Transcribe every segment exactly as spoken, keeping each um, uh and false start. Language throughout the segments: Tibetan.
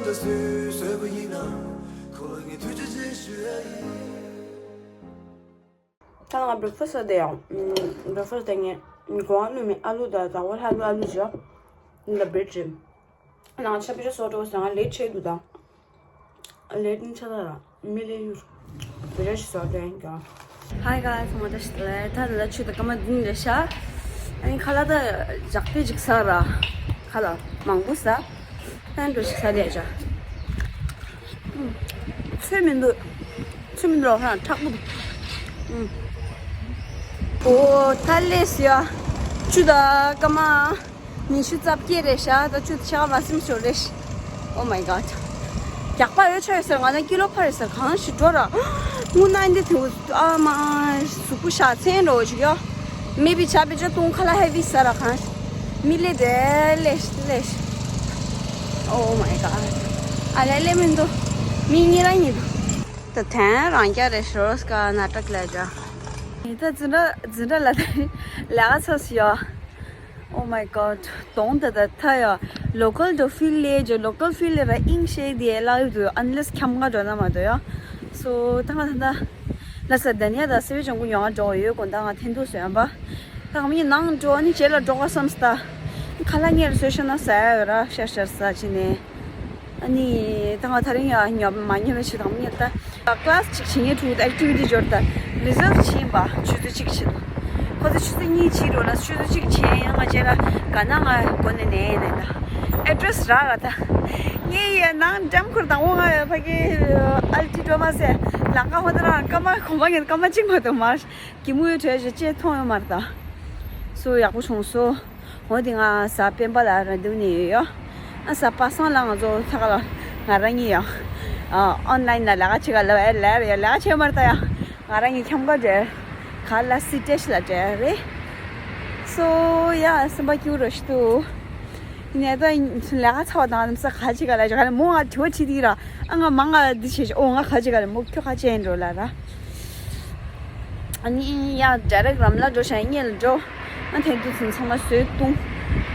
ད་སུས་བཟོས་པ་ཡིན་ན། ཁོ་ལ་ངས་ཐུགས་རྗེ་ཆེ་ཞུ་ཡ་ཡིན། ད་ང་བྷེག་ཕ་སི་དེ་ཡང་བྷེག་ཕ་སི་དེ་ངས་གོང་བླུགས་མེད། ཨ་ལུ་དང་ཟླ་བ་ལྷག་ལུ་ཨ་ལུ་བྱོས། ད་བྲེད་བྱེད། ནང་ཆ་པེ་ཆ་སོ་འགྲོ་ཟེར། ང་ལེ་ཊི་བྱས་འདུག་ད། ལེ་ཊི་ནི་ཆ་ད་ར་མི་ལེ་ཡུར་བེ་ར་ཞིག་སོ་དྲན་ཀྱང་། Hi guys, ཚང་མ་བཀྲ་ཤིས་བདེ་ལེགས། ད་ད་ལྟ་ཆུ་ད་སྐར་མ་བདུན་རེད་ཤག་ཨ་ནི་ཁ་ལག་ད་ཇག་པེ་ཅིག་ཟ་ར། ཁ་ལག་མང་པོ་ཟ། ད་འགྲོ་ཞིག་ཟ་ལས་ཤག་ཚོད་མི་འདུག་ཚོད་མི་འདུག་ཧ་མཁྲེགས་པོ་འདུག་ཨོ་ད་ལས་ཡ། ཆུ་ད་སྐར་མ་ཉི་ཤུ་རྩ་བརྒྱད་རེད་ཤག་ད་ཆུ་ཆ་ག་མ་སིམ་ཤོར་རེད། Oh my god. རྒྱག་པ་ཡོད་ཆ་ཡོད་ཟེར། ང་ན་ཀི་ལོ་ཕར་རེད་ཟེར། གང་ཞིག་འགྲོ་ར། དངུལ་སྣ་འདི་དེ་ཨ་མ་གཟུགས་པོ་ཤ་ཚན་འགྲོ་ཞིག་ཡོ། མི་བི་ཆ་བི་ཆ་ཏུང་ཁ་ལ་ཧེ་བི་ཟ་ར་གང་ཞིག་མི་ལེ་དེ་ལེ་ལེ། Oh my god. ཨ་ལེ་ལེ་མི་འདུག་མི་གཉིས་ར་གཉིས་འདུག་ད་དན་རང་རྒྱ་རེད། ཤོ་རོ་སྐ་ན་ཏྲག་ལ་ཇ། ད་འཛིན་གྲྭ་འཛིན་གྲྭ་ལ་ལས་ཀ་ཚོགས་སུ་ཡོ། Oh my god. དོང་ད་ད་ཐ་ཡ། Local དོ་ཕིལ་ལེ་ཇོ། Local ཕིལ་ལེ་ར་ཨིང་ཤེ་དེ་ལ་ཡོད་དུ། Unless ཁྱམ་ང་འགྲོ་ན་མ་དོ་ཡ། So ད་ང་ད་ད་ལ་ས་དན་ཡ་ད་སེ་བེ་ཅོང་གུ་ཡོང་ང་འགྲོ་ཡོད་གོ། ད་ང་ཐེན་དུ་སོ་ཡ་བ། ད་ང་མི་ནང་འགྲོ་ནི་ཇེ་ལ་འགྲོ་ག་བསམ་སྟ། ཁ་ལ་ངེར་སོ་ཤ་ན་ས་ཡ་ཡོད་ར་ཤ་ཤ་ས་ཅི་ནས། ཨ་ནི་ད་ང་ད་རིང་ཡང་ཉོབ་མ་ཉོབ་ཞིག་དང་མི་ཉོབ་ད། ཀླ་སི་གཅིག་བྱེད་མཁན་ཕྲུ་གུ་ད་ཨེག་ཊི་བི་ཊི་འབྱོར་ད་རི་ཛརབ་བྱིན་པ་ཆུ་ཚོད་གཅིག་བྱེད་དོ། ཁོ་ཚོ་ཆུ་ཚོད་གཉིས་བྱེད་འགྲོ་ལ་ཆུ་ཚོད་གཅིག་བྱེད་ཡང་ང་བྱས་ལ་ག་ན་ང་གོ་ནས་ནས་ནས་ད་ཨེ་ཌི་རེ་སི་རག་ག་ད། ངས་ཡ་ནང་འགྲམ་ཁུར་དང་འོང་ང་ཕ་གི་ཨལ་ཊི་འགྲོ་མ་ཟེར་ལང་ཀ་ཧོ་ད་རང་ཀ་མ་གོམ་པ་ངན་ཀ་མ་གཅིག་མ་གཏོགས་མར་གི་མུའི་གྲོས་ཞེ་ཅེས་མཐོང་ཡོད་མ་རེད་ད། སོ་ཡག་པོ་བྱུང་སོ། འོ་དེ་ང་གཟའ་སྤེན་པ་ལ་ར་འདུག་ནས་ཡོད་ཡོ། ཨ་གཟའ་པ་སངས་ལ་ང་ཚོ་ཐ་ག་ལ་ང་རང་གཉིས་ཡོ། ཨོན་ལ་ཡིན་ལ་ལས་ཀ་བྱེད་ག་ལ་ལ་ལ་ལ་ལས་ཀ་བྱེད་མར་ལྟ་ཡ། ང་རང་གཉིས་ཁྱམས་ཀ་འབྲེལ། ག་ལ་སི་ཏེ་ཤི་ལ་འབྲེལ་རེད། སོ་ཡ་སེམས་པ་སྐྱིད་རོ་ཞིག་འདུག་ནས་ད་ལས་ཀ་ཚ་བ་དང་ས་ག་བྱེད་ག་ལ་ཇ་ག་ལ་མོ་ང་དྲི་བ་དྲིས་དེ་ར། ཨ་ང་མ་ང་འདི་བྱེད་ཤི་ཨོ་ང་ག་བྱེད་ག་ལ་མོ་ཁྱོད་ག་བྱེད་འགྲོ་ལ་ར། ཨ་ནི་ཡ་ཌའི་རེག་རམ་ལ་འགྲོ་ཤ་ཡིན་ལ་འགྲོ། ཨ་ཐེན་ཏུ་ཚུན་ཚང་མ་བཟོས་བཏུང་།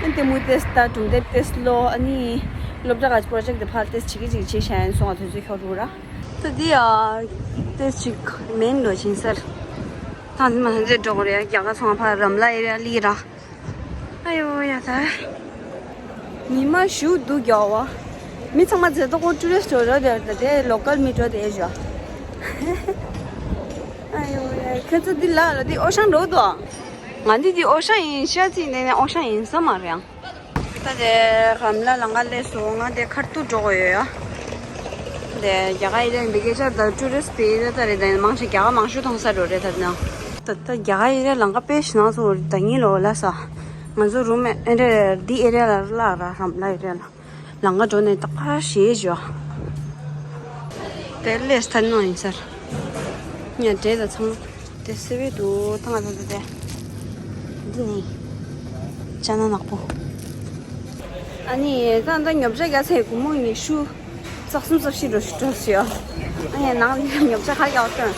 ཨ་ལྟད་མོ་ཏེས་ལྟ་གྲུང་དེབ་ཏེས་ལོ། ཨ་ནི་སློབ་གྲྭ་ག་པྲོ་ཇེག་དེ་ཕར་ཏེས་བྱེད་ཀྱི་ཅིག་བྱེད་ཤ་ཡིན་སོང་ང་དུས་ཚོད་ཁྱོད་རུ་ར། ད་འདི་ཡ་ཏེས་ཅིག་མེན་ལོ་ཕྱིན་སར། ད་འདི་མ་ཐེན་ཏེ་འགྲོ་གི་རེད། རྒྱ་གར་ཚང་མ་ཕར་རམ་ལ་ཨེ་རི་ཡ་ལི་ར། ཨ་ཡོ་ཡ་ད། ཉི་མ་ཞུ་འདུག་རྒྱ་བ། མི་ཚང་མ་ཛེ་ཏོ་ཀོ་ཊུ་རི་སི་ཊི་འགྲོ་ར་དེ་ལོ་ཀལ་མི་འགྲོ་དེ་ཞོ། ཨ་ཡོ་ཡ་ཁྱོད་ཚོ་འདི་ལ་ལ་འདི་ཨོ་ཤང་འགྲོ་དོ། ང་འདི་འདི་ཨོ་ཤང་ཡིན་ཤ་ཚིག་ནས་ནས་ཨོ་ཤང་ཡིན་ས་མ་རེད་ཡང་། ད་དེ་རམ་ལ་ལང་ཀ་ལས་སོ་ང་དེ་ཁར་ཏུ་འགྲོ་གི་ཡོད་ཡ། དེ་རྒྱ་གར་ཡི་རེད་འདི་སྐད་ཆ་ད་ཊུ་རི་སི་ཊི་དེ་ད་རེད་དེ་མང་ཆེ་རྒྱ་གར་མང་ཤོས་མཐོང་ས་འགྲོ་རེད་ད་ནང་། ད་ད་རྒྱ་གར་ཡི་རེད་ལང་ཀ་དཔེ་ཞེ་ནང་ཚོ་ད་ཉིན་ལོ་ལ་ས། ང་ཚོ་རུམ་ཨེ་རེད་འདི་ཨེ་རེད་ལ་ལ་ར་རམ་ལ་ཨེ་རེད་ལ། ལང་ཀ་འགྲོ་ནས་ད་ཕར་ཞེས་བྱོས། དེ་ལས་ཐ་ནོ་ཡིན་སར། ཉ་འདྲེ་ད་ཚང་། དེ་སེ་བའི་དུ་ཐང་ང་ད་ད་དེ། འདི་ནི། ཅ་ན་ནག་པོ། ཨ་ནི་ད་ད་ཉོབ་ཆ་རྒྱ་ཚད་སྒོར་མོ་ཉི་ཤུ། རྩ་གསུམ་རྩ་བཞི་འགྲོ་ཞུ་འགྲོ་ཞུ། ཨ་ནི་ནང་ཉོབ་ཆ་ཁ་རྒྱ་བ་སྟོན།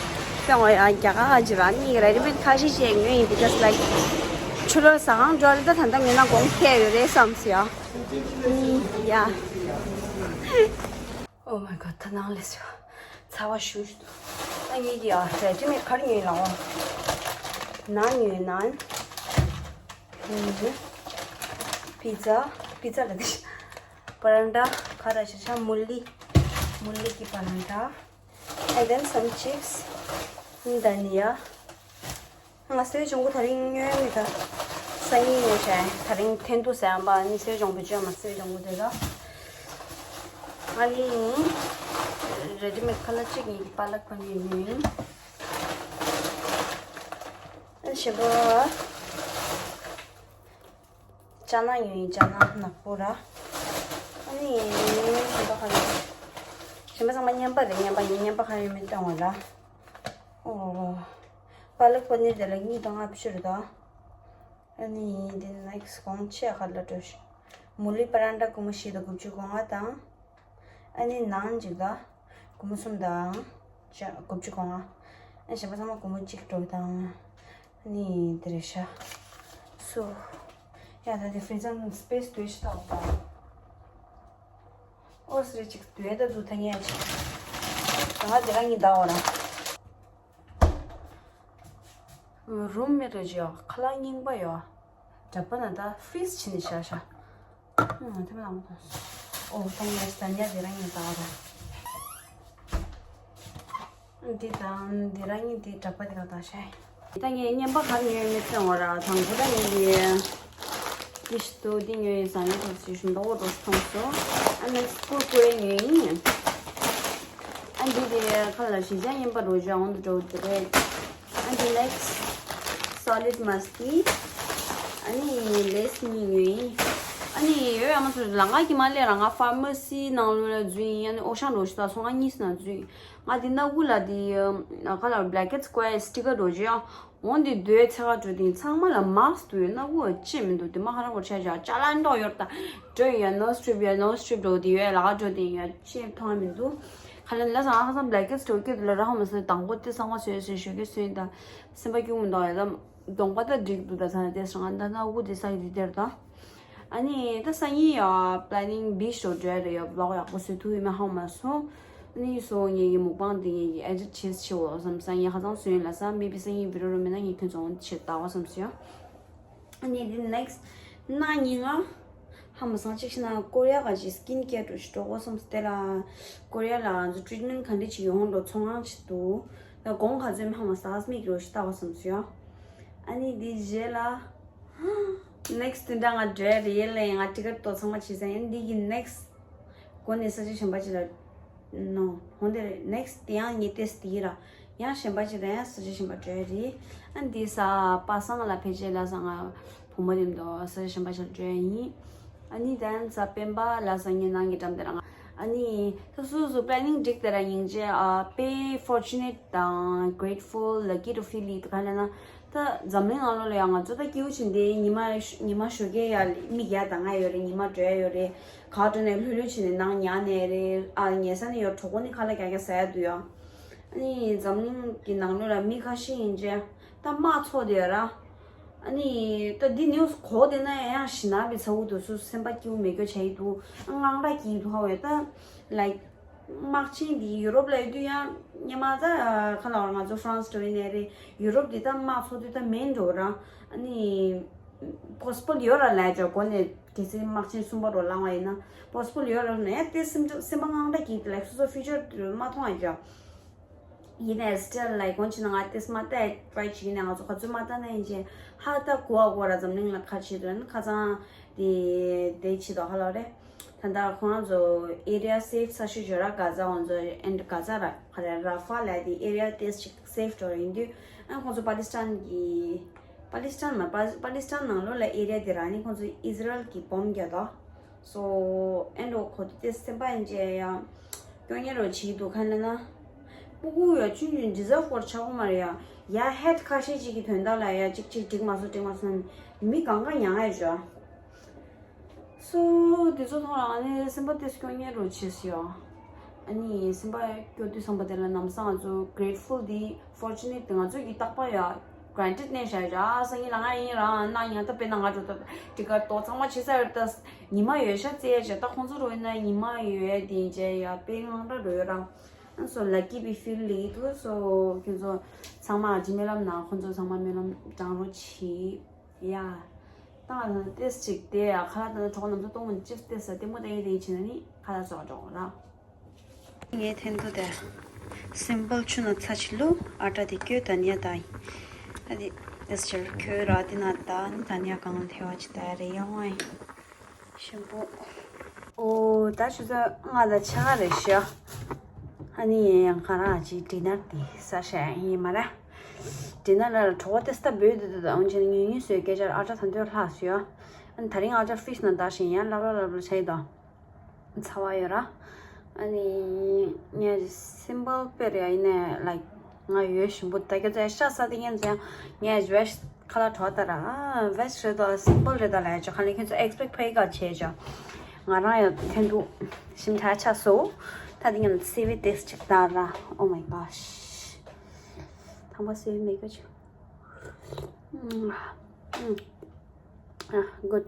སྟོན་འོ་ཡ་རྒྱ་གར་ཨ་ཅི་ར་ཨ་ནི་རེ་ཌི་མེད་ཁ་ཤས་ཤིག་ཉོས་ཡིན་because like ཆུ་ལོ་ཟ་ཁང་འགྲོ་ལ་ད་ད་ད་ངས་ན་གོང་ཁེ་ཡོད་རེད་བསམ་སི་ཡ། ཨ་ནི་ཡ། Oh my god ད་ནང་ལས་ཞུ། ཚ་བ་ཞུ་ཞུ། ད་ངེད་ཀྱི་ཨ་རེ་ཌི་མེད་ག་རེ་ཉོས་ལགས། ནཱན་ཉོས་ནཱན། ཨུམ། པི་ཛ། པི་ཛ་ལ་དེ། པ་རན་ཏྲ་ག་རེ་ཞིག་ཤ་མུ་ལི། མུ་ལི་གི་པ་རན་ཏྲ། And then some chips. ཨུམ་ད་ནི་ཡ། ང་སེ་བའི་ལྗོངས་པོ་དེ་རིང་ཉོས་མེད་ད། སང་ཉིན་ཉོས་བྱས་དེ་རིང་འཐེན་ཐུག་ཟ་ཡང་པ་ནི་སེ་བའི་ལྗོངས་པོ་བཅོས་མ་སེ་བའི་ལྗོངས་པོ་དེ་ལ། ང་ནི་རེ་ཌི་མེད་ཁ་ལག་གཅིག་ཉིད་ཀྱི་པ་ལག་པ་ནི་ཉོས་ཡིན། ཨ་ཞེ་པོ། ཅ་ན་ཡོད་ཡིན་ཅ་ན་ནག་པོ་ར། ཨ་ནི་གཞན་པ་ག་རེ། གཞན་པ་ཚང་མ་མཉམ་པ་རེད། མཉམ་པ་ཡིན། མཉམ་པ་ག་རེ་མི་གཏོང་བ་ལ། ཨོ། པ་ལག་པ་ནི་དེ་ལ་གཉིས་དང་ལྔ་བཅུ་རེད་ད། ཨ་ནི་དེ་ནེག་སི་གོང་ཆེ་ག་ལ་འགྲོ་ཤི། མུ་ལི་པ་རན་ཏྲ་སྒོར་མོ་བཞི་དང་དགུ་བཅུ་གོ་ལྔ་དང་། ཨ་ནི་ནང་ཅིག་ལ། སྒོར་མོ་གསུམ་དང་། ཅ་དགུ་བཅུ་གོ་ལྔ། ཨ་གཞན་པ་ཚང་མ་སྒོར་མོ་གཅིག་འགྲོ་དང་། ཨ་ནི་དེ་རེད་ཤག་སོ། ཡ་ད་དེ་ཧྥི་རི་ཛར་ནང་སི་པེ་སི་དུས་ཤི་ཐོག་དང་། ཨོ། ཁོ་སི་རེ་ཅིག་དུས་ད་དུ་ཐ་ངེ་ཅིག་ད་ང་དེ་རང་གཉིས་ད་འོ་ར། རུམ་མེ་ཊི་ཅིག་ཡོད། ཁ་ལག་རྙིང་པ་ཡོད། གྲྭ་པ་ན་ད་ཧྥི་རིཛ་བྱིན་ནས་བཞག་བཞག་ཨང་། དེ་མ་ལངས་སོང་། ཨོ་ད་ངས་ད་ཉལ་དེ་རང་གཉིས་ད་འོ་ར། འདི་དང་འདི་རང་གཉིས་འདི་འདྲ་པོ་དེ་ག་ད་ཤེས། ད་ངས་རྔན་པ་ག་རེ་ཉོས་མེད་ཚེ་འོ་ར། དང་པོ་ད་ངས་འདི་ཏི་ཤུ་དེ་ཉོས་ཡིན། ཟ་ཡི་ཐོག་ཅིག་ཞུ་མདོག་འགྲོ་མཐོང་སོང་། ཨ་ནེག་སི་ཀུར་ཀུ་རེ་ཉོས་ཡིན། ཨ་འདི་དེ་ཁ་ལ་གཞིས་ཆགས་རྔན་པ་འགྲོ་ཅག་འོང་དུ་འགྲོ་དེ་རེད། ཨ་འདི་ནེག་སི་སོ་ལིཌ་མ་སི་ཏི། ཨ་ནི་ལེ་སི་གཉིས་ཉོས་ཡིན། ཨ་ནི་ཡོད་ཡ་མ་ཚོ་ལ་ང་གི་མ་ལས་ར་ང་ཕར་མ་སི་ནང་ལོགས་ལ་འཛུལ་ཡིན། ཨ་ནི་ཨོ་ཤང་འགྲོ་ཤི་ད་སོང་ང་གཉིས་སུ་ན་འཛུལ་ཡིན། ང་འདི་སྣ་ཁུག་ལ་འདི་ཁ་ལ་བྷི་ལེག་ཀེ་ཊི་སི་ཀོ་ཡ་སི་ཊི་ཀར་འགྲོ་ཅི་ཡང་འོང་འདི་སྡོད་ཚེ་ག་འགྲོ་དེ་ཚང་མ་ལ་མཱ་སི་ཀི་འདུག་སྣ་ཁུག་ལ་ཅི་མི་འདུག་དེ་མ་ཧ་ར་གོ་ཆ་ཅག་ཅ་ལག་འདྲ་ཡོད་ད་འགྲོ་ཡིན་ཡ། ནོ་སི་ཊི་རིབ་ཡ་ནོ་སི་ཊི་རིབ་འགྲོ་དེ་ཡོད་ལ་ག་འགྲོ་དེ་ཡོད་ཅི་མཐོང་མི་འདུག་ཁ་ལ་ལ་ས་ང་ཁ་སང་བྷི་ལེག་ཀེ་ཊི་སི་འགྲོ་སྐད་དུ་ལ་ར་ཧ་མ་སི་དང་པོ་དེ་གསང་བ་སོས་སོས་ཞོད་ཀྱི་སོན་ད་སེམས་པ་སྐྱུག་མི་འདུག་ཡ་ད་གདོང་པ་ད་འགྲིག་འདུག་ད་ཚ་ན་དེ་སང་ང་ད་སྣ་ཁུག་དེ་ས་ཡི་དེ་དེར་ད། ཨ་ནི་ད་སང་ཉིན་ཡ་པི་ལེ་ནིང་བི་ཆི་ལ་འགྲོ་ཡ་རེད་ཡ། བི་ལོག་ཡག་པོ་བཟོ་ཐུབ་ཡོད་མེད་ཧ་གོ་མ་སོང་། ཨ་ནི་སོ་ངེད་ཀྱི་མུག་པང་འདི་ངེད་ཀྱི་ཨེ་ཌིཊ་བྱེད་ཆེ་བོ་བསམ། སང་ཉིན་ཧ་ཅང་བཟོས་ཡིན་ལ་ས་མེ་བི་སང་ཉིན་བི་ཌི་ཡོ་རུ་མེད་ན་ངས་ཁྱོད་ཚོ་འོང་ཆེད་ལྟ་བ་བསམ་སོང་ཡ། ཨ་ནི་འདི་ནེག་སི་ཊི་གནངས་ཉིན་ང་ཧ་མ་སང་གཅིག་ཤི་ན་ཀོ་རི་ཡ་ག་ཅིག་སི་ཀིན་ཀེར་འགྲོ་ཞིག་འགྲོ་དགོས་བསམ་སྟེ་ལ། ཀོ་རི་ཡ་ལ་ང་ཚོ་ཊི་རི་ཊི་མེན་ཊི་ག་འདྲ་ཅིག་ཡོང་འགྲོ་ཚོང་ཁང་ཅིག་འདུག་ད་གོང་ག་ཚོད་ཧ་མ་སང་སྨིག་འགྲོ་ཞིག་ལྟ་བ་བསམ་སོང་ཡ། ཨ་ནི་འདི་རྗེས་ལ། ནེག་སི་ཊི་དེ་འདྲ་ང་འགྲོ་ཡ་རེད་ལ་ཡིན། ང་ཊི་ཀེ་ཊི་ཏོ་ཚང་མ་བྱས་ཚར་ཡིན། འདི་གི་ནེག་སི་ཊི་སྒོ་ནས་ས་ཆ་གཞན་པ་ཅིག་ལ་ནོ་འོང་དེ་རེད། ནེག་སི་ཊི་དེ་ཡང་ངའི་ཏེས་དེ་ཡིན་ར་ཡང་གཞན་པ་ཅིག་ལ་ཡང་ས་ཆ་གཞན་པ་འགྲོ་ཡ་རེད། ཨ་འདི་ས་པ་སངས་ལ་ཕལ་ཆེར་ལ་ས་ང་བུ་མོ་རིམ་དུ་ས་ཆ་གཞན་པ་ཅིག་ལ་འགྲོ་ཡ་ཡིན། ཨ་ནི་ད་ཡང་ས་སྤེན་པ་ལ་ས་ངའི་ནང་གི་འགྲམ་དེ་རང་ཨ་ནི་ད་སོ་སོ་པི་ལེ་ནིང་འགྲིག་དེ་ར་ཡིན་ཅེ་ཨ་པེ་ཕོར་ཅུ་ནེཊ་དང་གེ་རེ་ཊི་ཕུལ་ལ་ཀི་ཊི་ཕི་ལི་དུ་ག་ལ་ན། ད་འཛམ་གླིང་ནང་ལོགས་ལ་ཡང་ང་ཚོ་ད་སྐྱིད་པོ་བྱེད་འདི་ཉི་མ་ཉི་མ་ཞོགས་ཀས་ཡ་མིག་ཡ་ད་ང་ཡོད་རེད། ཉི་མ་འགྲོ་ཡ་ཡོད་རེད། ག་འགྲོ་ནས་ལྷོད་ལྷོད་བྱས་ནས་ནང་ཉལ་ནས་རེད། ཨ་ཉལ་ས་ནས་ཡོད་གྲོགས་པོ་ནི་ཁ་ལག་རྒྱག་རྒྱག་ཟ་ཡ་འདུག་ཡ། ཨ་ནི་འཛམ་གླིང་གི་ནང་ལོགས་ལ་མི་ཁ་ཤས་ཡིན་ཅེ་ད་དམག་ཚོགས་དེ་ཡོད་ར། ཨ་ནི་ད་འདི་ནིའུ་སི་གོ་བསྡད་ན་ཡང་ཞི་ན་བི་ཚ་བོ་འདུག་སུ་སེམས་པ་སྐྱིད་པོ་མེད་སྐྱོ་བྱ་ཡི་འདུག་དངངས་སྐྲག་སྐྱེ་ཡི་འདུག་ཧ་བས་ད་ལའིཀ་དམག་ཆེན་འདི་ཡུ་རོབ་ལ་ཡོད་དུས་ཡང་སྙེ་མ་ད་ཁ་ལ་བར་ང་ཚོ་ཧྥ་རན་སི་འགྲོ་ཡིན་ནའི་རེད། ཡུ་རོབ་འདི་ད་དམག་ཚོགས་དུས་ད་མེན་འགྲོ་ར། ཨ་ནི་པོ་སི་པོལ་ཡོད་ར་ལས་ཅོ་གོ་ནས་གལ་སྲིད་དམག་ཆེན་གསུམ་པ་རུ་ལངས་པ་ཡིན་ན་པོ་སི་པོལ་ཡོད་ར་ན་ཡང་དེ་སེམས་སེམས་པ་དངངས་སྐྲག་གིས་ལའིག་སོ་སོ་ཕིའུ་ཅར་དུ་མ་མཐོང་ཨ་ཅོ། ཡིན་ནའི་སི་ཊིལ་ལའིག་གོན་ཆེ་ན་ང་ཏེས་མ་ལྟ་ཊི་རའི་བྱེད་ཀྱི་ནས་ང་ཚོ་ག་ཚོད་མ་ལྟ་ན་ཡིན་ཅེ་ཧ་ལྟ་གོ་བ་གོ་ར་འཛམ་གླིང་ལ་ཁ་ཆེ་དོན་ཁ་ཚང་དེ་དེ་ཆེ་དོ་ཧ་ལོ་རེད། ད་ལྟ་ཁོང་རང་ཚོ་ཨེ་རི་ཡ་སེབ་ས་ཤུ་ཇོ་ར་ག་ཛ་ང་ཚོ་ཨེན་ག་ཛ་ར་ཁ་ར་ར་ཧྥ་ལ་དེ་ཨེ་རི་ཡ་ཏེས་ཅིག་སེབ་འགྲོ་ཡིན་དུས་ཨ་ཁོང་ཚོ་པ་ལི་སི་ཐན་གྱི་པ་ལི་སི་ཐན་མ་པ་པ་ལི་སི་ཐན་ནང་ལོགས་ལ་ཨེ་རི་ཡ་དེ་ར་ནི་ཁོང་ཚོ་ཨི་ཟི་རལ་གྱི་བོམ་རྒྱག་དོ། སོ་ཨེ་འགྲོ་ཁོ་དེ་སེམས་པ་ཡིན་ཅེ་ཡ། སྐྱོ་ཉེ་རོ་བྱེད་འདུག་ག་ལ་ན། སྤུ་གུ་ཡ་ཆུང་ཆུང་ཌི་ཛརབ་ཧོར་ཆགས་གོ་མ་རེད་ཡ། ཡ་ཧེད་ཁ་ཤས་ཅིག་གི་དོན་དག་ལ་ཡ་ཅིག་ཅིག་འགྲིག་མ་སོང་འགྲིག་མ་སོང་མི་གང་ག་མྱང་ཡ་ཅོ། སོ་དེ་ཚོ་མཐོང་རང་ནི་སེམས་པ་དེ་སྐྱོ་ཉེ་རོ་བྱེད་སི་ཡ། ཨ་ནི་སེམས་པ་སྐྱོ་དུས་བསམ་པ་དེ་ལ་ནམ་སང་ང་ཚོ་གེ་རེ་ཊི་ཕུལ་དེ་ཕོར་ཅུ་ནེཊ་དེ་ང་ཚོ་གི་རྟག་པར་ཡ། གྷ་རན་ཊི་ཌི་ནས་བཞག་ཡོད་ཨ་སང་ཉིན་ལ་ང་ཡིན་རང་གནང་ཡང་ད་དཔེར་ན་ང་འགྲོ་ད་ཊི་ཀེ་ཊི་ཏོ་ཚང་མ་བྱེད་ས་ཡོད་ད་ཉི་མ་ཡོད་ཤག་བཙལ་ཡ་བྱས་ད་ཁོང་ཚོ་རོ་ཡིན་ན་ཉི་མ་ཡོད་དེ་བྱས་ཡ་དཔེ་དངངས་སྐྲག་རོ་ཡོད་རང་ཨ་སོ་ལ་ཀི་བི་ཕིལ་ལི་དུ་སོ་ཁྱོད་ཚོ་ཚང་མ་ཅི་སྨོན་ལམ་ན་ཁོང་ཚོ་ཚང་མ་སྨོན་ལམ་དྲང་རོགས་བྱེད་ཡ། ད་ང་ཏེས་ཅིག་དེ་ཡ་ཁ་ལག་ད་གྲོགས་ནམ་ཚོ་གཏོང་མི་ཅིག་ཏེས་ལྟད་མོ་ལྟ་ཡི་དེ་བྱེད་ན་ནི་ཁ་ལག་བཟོ་གྲོགས་ར། ངའི་འཐེན་ཐོ་དེ་སིམ་པལ་ཆུ་ན་ཚ་ཆི་ལུ་ཨ་ཏྲ་དེ་ཀྱོ་དན་ཡ་དའི། ཨ་དེ་ཨེས་ཅར་ཁྱོད་ར་དེ་ན་ད་ནི་དན་ཡ་གང་ཐེ་བ་ཅི་ད་རེ་ཡོང་ཨེ། ཤིམ་པོ། ཨོ་ད་ཆུ་ཚ་ང་ད་ཆ་ག་རེ་ཤ། ཨ་ནི་ཡང་ཁ་ར་ཅི་ཌི་ནར་དེ་ས་ཤ་ཡིན་མ་ར། ཌི་ནར་ལ་གྲོགས་པོ་དེ་སྟབས་བོད་དུ་དུ་དང་ཆེན་ངེས་ངེས་སོས་སྐད་ཆར་ཨ་ཏྲ་ད་འདོད་ལྷག་སུ་ཡ། ཨ་ནི་ད་རིང་ཨ་ཏྲ་ཧྥིཤ་ན་ད་ཞིང་ཡང་ལབ་ལབ་ལབ་ལབ་ཆ་ཡི་དང་། ཚ་བ་ཡོད་ར། ཨ་ནི་ངས་སིམ་པལ་དཔེ་རེད་ཡིན་ནའི་ལའིག་ང་ཡོད་ཞིམ་པོ་ད་སྐད་ཆ་ཤ་ས་དེ་ངས་ཟེར་ངས་ཝེ་ཤི་ཁ་ལག་གྲོགས་ད་ར་ཝེ་ཤི་རེད་དོ་སིམ་པལ་རེད་དོ་ལ་ཡ་ཅོ་ཁ་ལེ་ཁྱེད་ཚོ་ཨེག་སི་པེག་ཕ་ཡི་ག་བྱས་ཅོ། ང་རང་ཡང་ཐེན་དུ་ཞིམ་ཐག་ཆ་སོ། ད་དེ་ངས་སི་བི་ཏེས་ཅིག་ད་ར། Oh my gosh. དང་པོ་སི་བི་མེད་ག་ཅོ། ཨ་གུཌ།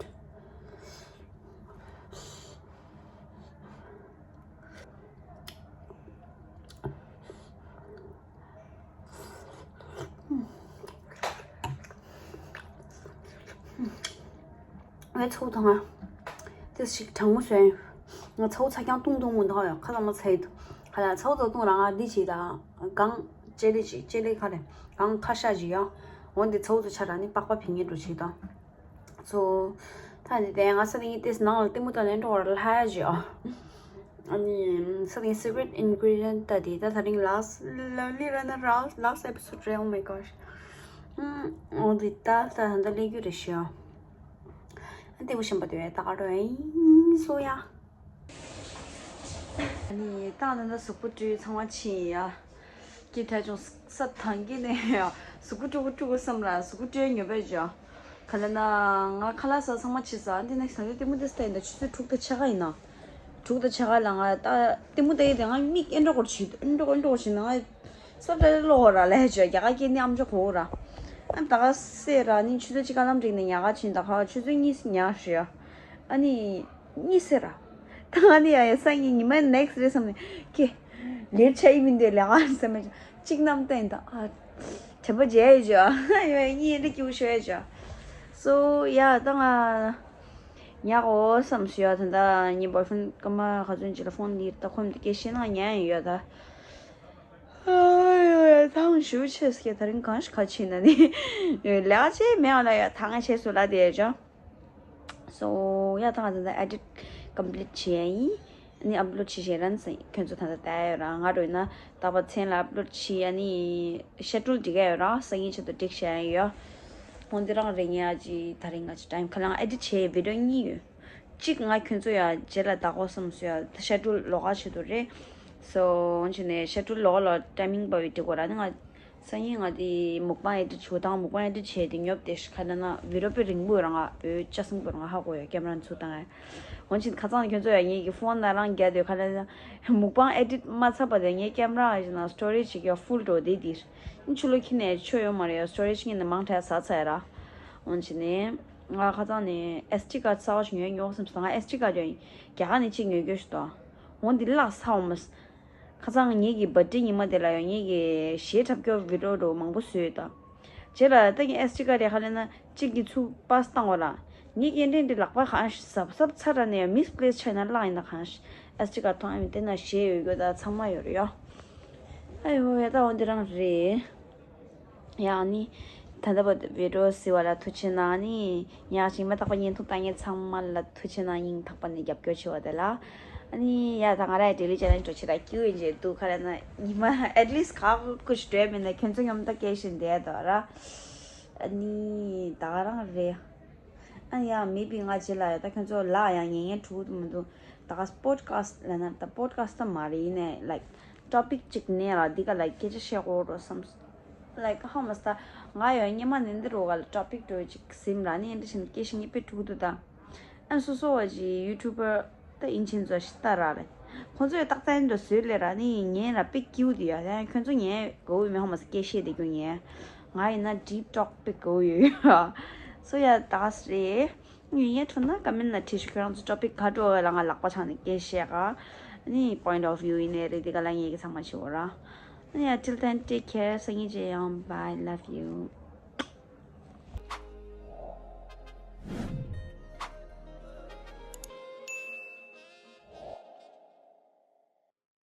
ངའི་ཚ་བོ་དང་ང་ཏིས་ཞིག་གྲང་མོ་བཟོས་ཡིན། ང་ཚ་བོ་ཚ་རྐྱང་བཏུང་བཏུང་མོ་འདུག་ཡོད་ཁ་ཚ་མོ་ཚ་ཡི་འདུག་ཁ་ལ་ཚ་བོ་ཚ་བཏུང་རང་ང་འདི་བྱེད་དང་གང་ཅེ་ལི་ཅིག་ཅེ་ལི་ཁ་རེ་གང་ཁ་ཤ་ཅིག་ཡོད། འོན་ཏེ་ཚ་བོ་ཚོ་ཆ་ར་ནི་པགས་པ་ཕིང་ངེ་འགྲོ་བྱེད་དང་། ཚོ། ད་འདི་དེ་ང་ས་ནི་ཏིས་ནང་ལ་ལྟད་མོ་ལྟ་ནས་འགྲོ་བར་ལྷ་ཡ་ཅིག་ཡོད། ཨ་ནི་ས་ནི་secret ingredient ད་དེ་ད་ད་རིང་last lovely ར་ན་last episode རེད། Oh my gosh. ཨོ་འདི་ད་ད་ད་ལས་རྒྱུ་རེ་ཤི་ཡོད། ལྟད་མོ་ཞིམ་པོ་དེ་བས་ད་ག་རོ་ཨིན་སོ་ཡ། ཨ་ནི་ཏང་ནན་ད་གཟུགས་པོ་བཀྲུས་ཚང་མ་ཕྱིན་ཡ། ཀི་ཐ་ཅུང་ས་ཐང་གི་ནས་ཡ་གཟུགས་པོ་བཀྲུ་གུ་བཀྲུ་གུ་བསམ་ར་གཟུགས་པོ་བཀྲུས་ཉོ་བས་ཇོ། ག་ལ་ན་ང་ཁ་ལག་ཟ་ཚང་མ་ཕྱིན་ས་འདི་ནས་ས་འདི་ལྟད་མོ་འདི་ས་ཡིན་ད་ཆུ་ཚོད་དྲུག་དང་ཕྱེད་ཀ་ཡིན་ན། དྲུག་དང་ཕྱེད་ཀ་ལ་ང་ད་ལྟད་མོ་ལྟ་ཡི་དེ་ང་མིག་ཨེ་འགྲོ་གོར་ཆུ་ཨེ་འགྲོ་ཨེ་འགྲོ་གོར་ཆུ་ན་ང་སོབ་ཏ་ལོ་ཧོ་ར་ལས་ཇོ་རྒྱ་ག་སྐད་ནི་ཨམ་ཅོ་གོ་ར། ཨ་ད་ག་སེ་ར་ནི་ཆུ་ཚོད་གཅིག་ཀ་ལམ་འགྲིག་ནས་ཉ་ག་ཕྱིན་ད་ཁ་ཆུ་ཚོད་གཉིས་ཉ་ཧྲི་ཡ། ཨ་ནི། གཉིས་ཟེར་ར། ད་ང་ནི་ཡ་ཡ་སང་ཉིན་ཉི་མ་next རེད་བསམ་ནས་ཀྱེ། ལེར་ཆ་ཡི་མིན་དེ་ལས་ང་བསམ་མེད་ཅིག་གནམ་བསྟན་ད་ཨ། དྲན་པ་བརྗེད་ཡོད་ཅོ། ཡོད་གཉིས་འདྲ་སྐྱིད་པོ་ཤོད་ཡོད་ཅོ། སོ་ཡ་ད་ང་། ཉག་འོ་བསམ་སུ་ཡ་ད་ད་ངའི་boyfriend སྐར་མ་ག་ཚོད་ཅིག་ལ་ཕོན་ལིར་ད་ཁོམ་དུ་སྐད་ཤེས་ན་ཉན་ཡོད་ད། ཨ་ཡོ་ཡ་ཐང་ཞུ་ཆེ་སྐད་ད་རིང་གང་ཞིག་ག་ཕྱིན་ན་ནི། ལས་ཀ་ཆེ་མེད་ཨ་ལ་ཡ་ཐང་ཆེ་སུ་ལ་དེ་ཡོད་ཅོ། So ཡ་ད་ང་ད་ལྟ་edit complete བྱས་ཡིན། ཨ་ནི་upload བྱེད་བྱེད་རན་སོང་ཁྱོད་ཚོ་ད་ལྟ་ལྟ་ཡོད་ར་ང་རོ་ཡིན་ན་རྟག་པར་མཚན་ལ་upload བྱེད་ཨ་ནི་schedule སྒྲིག་ཡ་ཡོད་ར་སང་ཉིན་ཆེད་དུ་སྒྲིག་བྱས་ཡ་ཡོད། འོན་ཏེ་རང་རེ་ངས་ཨ་ཅི་ད་རིང་ང་ཅི་time ཁ་ལང་edit བྱས་video གཉིས་ཡོད། གཅིག་ང་ཁྱོད་ཚོ་ཡ་རྗེས་ལ་ད་གོ་བསམ་སོ་ཡ་schedule ལོག་ག་བྱེད་དུ་རེད། So འོན་ཅི་ནས་schedule ལོག་ལ་timing བ་བི་སྒྲིག་གོ་ར་ནི་ང་། སང་ཉིན་ང་དེ་mukbang edit བྱེད་དང་mukbang edit བྱས་དེ་ཉོབ་དེ་ཤི་ཁ་ན་ན་video དཔེ་རིང་པོ་རང་ཨོ་ཅག་སང་པོ་རང་ཧ་གོ་ཡོད་camera ཚུ་དང་། འོན་ཅིན་ཁ་ཚང་ཁྱོད་ཚོ་ཡ་ངེད་ཀྱི་phone ན་རང་རྒྱ་དེ་ཁ་ན་ན་mukbang edit མ་ཚར་བ་དེ་ངའི་camera ཨ་ཅི་ན་storage ཡ་full འགྲོ་དེ་དེ་ཤི་ཆུ་ལོ་ཁྱི་ནས་ཆོ་ཡོད་མ་རེད་ཡ་storage ངེད་ནས་མང་དྲགས་ཟ་ཚར་ཡ་ར། འོན་ཅི་ནས་ང་ཁ་ཚང་ནས་S D card གསར་བ་ཞིག་ཉོས་ཉོ་སེམས་སོང་ང་S D card ཡོད་རྒྱ་ག་ནས་གཅིག་ཉོས་རྒྱུ་ཞིག་ཏོ། འོན་དེ་བརླག་ཚར་བ་མ། ཁ་སང་ངེད་ཀྱི་birthday ཉི་མ་དེ་ལ་ཡང་ངེད་ཀྱི་གཞས་འཁྲབ་སྐྱོར་video འགྲོ་མང་པོ་བཟོས་ཡོད་ད། རྗེས་ལ་ད་ངས་S D card དེ་ཧ་ལས་ན་གཅིག་གི་ཚུར་pass བཏང་བ་ལ། ངེད་ཀྱི་འདྲེན་འདྲེ་ལག་པ་གང་ཞིག་གཟབ་གཟབ་ཚ་ར་ནས་misplace ཆགས་ན་བརླག་ཡིན་ན་གང་ཞིག S D card མཐོང་ཨེ་མི་དེ་ན་གཞས་ཡོད་ཡོད་ད་ཚང་མ་ཡོད་རེད་ཡོ། ཨ་ཡོ་ཡ་ད་འོ་འདི་རང་རེད། ཡང་ནི། ད་ལྟ་བར་དུ་video གཟིགས་པ་ལ་ཐུགས་རྗེ་གནང་ནི། ཡང་ཞིག་མ་དག་པ་བརྙན་ཐུང་ལྟ་མཁན་ཚང་མ་ལ་ཐུགས་རྗེ་གནང་སྙིང་ཐག་པ་ནས་རྒྱབ་སྐྱོར་བྱེད་པ་དེ་ལ། ཨ་ནི་ཡ་ད་ང་ར་daily challenge འགྲོ་ཆེད་ལ་སྐྱིད་པོ་ཡིན་ཅེས་འདུག་ཁ་ལ་ན་ཉི་མ་at least ཁག་ཁུ་ཞིག་འགྲོ་མེད་ན་ཁྱོད་ཚོ་མཉམ་ད་སྐད་བཞིན་བསྡད་དོ་ར། ཨ་ནི་ད་ག་རང་རེད། ཨ་ནི་ཡང་maybe ང་རྗེས་ལ་ཡ་ད་ཁྱོད་ཚོ་ལ་ཡང་ཉན་ཉན་འགྲོ་གི་མི་འདུག་ད་ག་podcast ལ་ན་ད་podcast ད་མ་རེད་ཡིན་ནའི་like topic གཅིག་ནས་ལ་འདི་ག་ལ་སྐད་ཆ་བཤད་དགོས་རོ་བསམ། Like how much ད་ང་ཡང་སྔོན་མ་ནས་འདི་རོ་ག་ལ་topic འགྲོ་ཅིག་སིམ་ར་ནི་འདི་བཞིན་སྐད་ཤིང་ངེས་པའི་ཕྲུ་གུ་དུ་ད། ཨན་སོ་སོ་བ་ཅི་YouTuber ད་ཨིན་ཆེན་ཚོ་ཞིག་ལྟ་ར་རེད། ཁོང་ཚོས་རྟག་ཏན་འགྲོ་བཟོས་ལས་ར་ནི་ངན་ར་པི་ཀིའུ་དི་ཡ་ཡང་ཁྱོད་ཚོ་ངན་གོ་བའི་མི་ཧོ་མ་སྐད་བཤད་དེ་རྒྱུ་ངན། ང་ཡིན་ན་deep talk པི་གོ་ཡོད་ཡ། སོ་ཡ་ད་ག་སི་རེད། ངས་ཡིན་ཡ་ཐུག་ན་ཀ་མེན་ན་བྲིས་ཤོག་ཁྱོད་རང་ཚོ་topic ག་འགྲོ་བ་ལ་ང་ལག་པ་འཆང་ནས་སྐད་བཤད་ག་ནི་point of view ཡིན་ནའི་རེད་འདི་ག་ལ་ངེད་ཀྱི་ཚང་མ་བྱེད་འོ་ར། Yeah, till then, take care. སང་ཉིན་མཇལ་ཡོང་། Bye, love you.